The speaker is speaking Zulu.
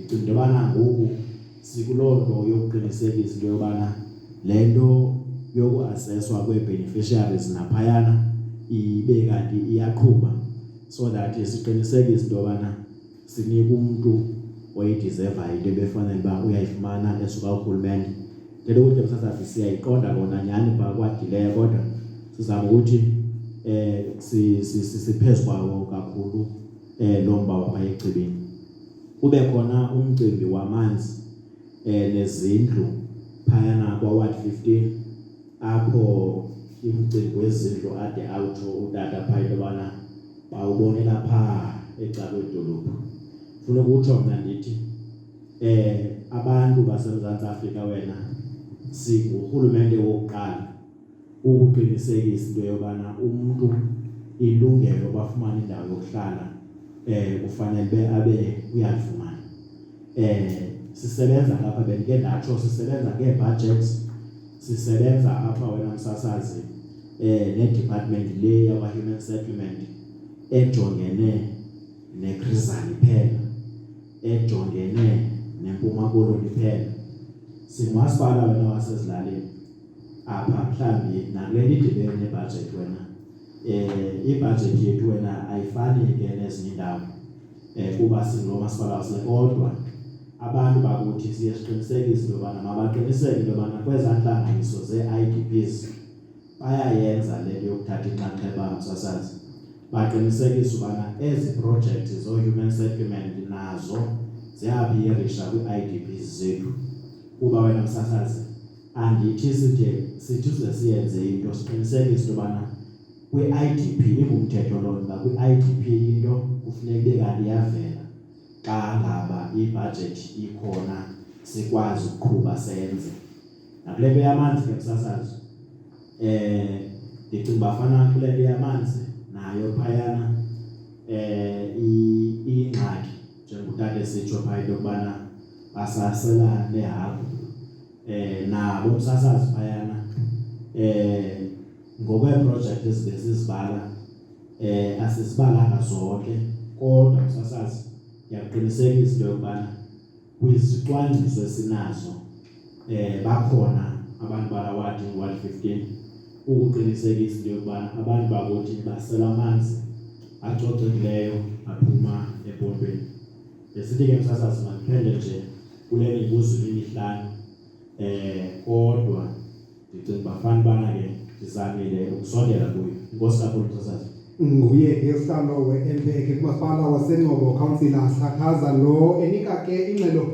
Ndicinga into yobana ngoku sikuloo nto yokuqinisekisa into yobana le nto yokuaseswa kwee-beneficiaries naphayana ibe kanti iyaqhuba, so that siqinisekise into yobana sinika umntu oyidizevayo into ebefanele uba uyayifumana esuka kurhulumente. Thetha ukuthi ke, msasazi, siyayiqonda kona nyhani phaa kwadileyo, kodwa sizama ukuthi siphezu kwawo kakhulu lo mba wapha eChibini. Kube khona umcimbi wamanzi nezindlu phayana kwa-ward 15, apho umcimbi wezindlu ade awutsho utata phaa into yobana bawubonela phaa ecakwedolophu. Funa ukutsho mna ndithi abantu baseMzantsi Afrika, wena, singurhulumente wokuqala ukuqinisekisa into yobana umntu ilungelo bafumane indawo yokuhlala kufanele be abe uyalifumana. Sisebenza lapha, bendike ndatsho, sisebenza ngee-budgets, sisebenza apha, wena msasazi, ne-department le yakwa-human settlement ejongene neChris Hani phela, ejongene neMpuma Koloni phela. Singumasipala, wena, wasezilalini apha. Mhlawumbi nakule nto idibene nebhajethi, wena, ibhajethi yethu, wena, ayifani ke nezinye iindawo kuba singulo masipala wase, kodwa abantu bakuthi siye siqinisekise into yobana mabaqiniseke into yobana kwezaa ntlanganiso zee-IDPs bayayenza le nto yokuthatha inxaxheba, msasazi, baqinisekise ubana ezi projekthi zoo-human settlement nazo ziyaphirisha kwii-IDPs zethu. Kuba, wena msasazi, andithi sithe sithi uze siyenze into, siqinisekise into yobana kwi-IDP ingumthetho loo nto uba kwi-IDP into kufuneka ibe kanti iyavela xa ngaba ibhajethi ikhona, sikwazi ukuqhuba senze. Nakule nto yamanzi ke, msasazi, ndicinga uba fana kule nto yamanzi nayo phayana iyingxaki, njengotata esitsho phaa into yokubana basasela nehagu nabo, msasazi, phayana ngokweeprojekthi ezibe sizibala asizibalanga zonke, kodwa, msasazi, ndiyakuqinisekisa into yokubana kwizicwangciso esinazo bakhona abantu bala wadi, ward 15, ukuqinisekisa into yokubana abantu bakuthi basela amanzi acocekileyo aphuma epompeni. Besithi ke, msasazi, mandiphele nje kule mibuzo imihlanu, kodwa ndicinga uba fana ubana ke ndizamile ukusondela kuyo. Inkosi kakhulu, msasazi. Nguye ke usihlalo we-MPEC kumasipala waseNgcobo, Councillor Sakhaza lo, enika ke ingxelo.